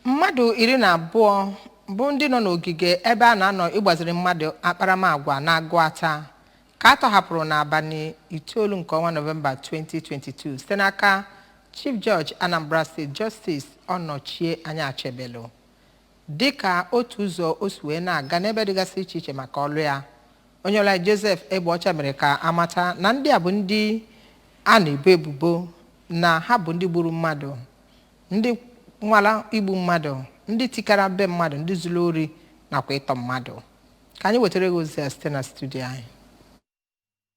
Mmadụ 12 bụ ndị nọ n'ogige ebe a na-anọ ịgbaziri mmadụ akparamagwa na-Agụata ka a tọhapụrụ n'abalị 9 nke ọnwa Nọvemba 2022 site n'aka Chief Judge Anambra State, Justice Ọnọchie Anyachebelu, dịka otu ụzọ o si wee na-aga n'ebe dịgasị iche iche maka ọlụ ya. Onye ọla Joseph Egbeọcha mere ka amata na ndị a bụ ndị a na-ebo ebubo na ha bụ ndị gburu mmadụ, ndị nwara igbu mmadụ, ndị tikara be mmadụ, ndị zuru ori nakwa ịtọ mmadụ. Ka anyị wetara gị ozi a site na studio anyị.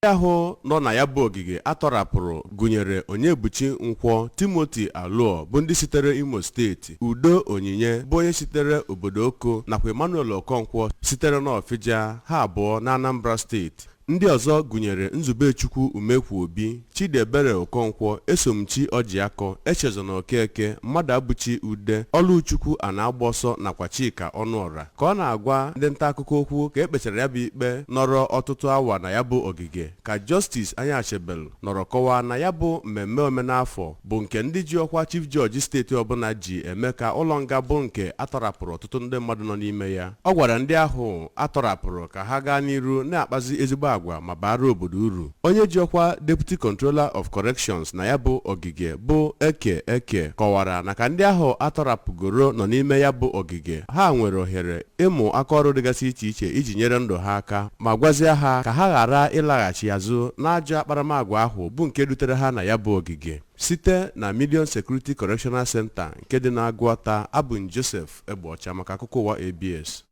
Ndị ahụ nọ na ya bụ ogige atọrapụrụ gụnyere Onyebuchi Nkwọ, Timothy Alụọ bụ ndị sitere Imo Steeti, Udo Onyinye bụ onye sitere obodo Oko, nakwa Emmanuel Okonkwo sitere n'Ọfịja, ha abụọ na Anambra Steeti. Ndị ọzọ gụnyere Nzubechukwu Umekwu Obi, Chidiebere Okonkwo, Esomchi Ọjịakọ, Echezona Okeke, Mmadụ Abụchi Ude, Ọlụchukwu Ana-agba ọsọ nakwa Chika Ọnụọra. Ka ọ na-agwa ndị nta akụkọ okwu ka e kpechara ya bụ ikpe nọrọ ọtụtụ awa na ya bụ ogige, ka Justice Anyachebelu nọrọ kọwaa na ya bụ mmemme omenafọ bụ nke ndị ji ọkwa Chief Judge steeti ọbụla ji eme ka ụlọ nga bụ nke atọrapụrụ ọtụtụ ndị mmadụ nọ n'ime ya. Ọ gwara ndị ahụ atọrapụrụ ka ha gaa n'iru na-akpazi ezigbo agwa ma baara obodo uru. Onye ji ọkwa Deputy Controller of Corrections na ya bụ ogige, bụ Eke Eke, kọwara na ka ndị ahụ atọrapụgoro nọ n'ime ya bụ ogige, ha nwere ohere ịmụ akaọrụ dịgasị iche iche iji nyere ndụ ha aka, ma gwazie ha ka ha ghara ịlaghachi azụ n'ajọ akparamagwa ahụ bụ nke dutere ha na ya bụ ogige. Site na Medium Security Correctional Center nke dị n'Agụata, abụ m Joseph Egbeọcha maka akụkọ ụwa ABS.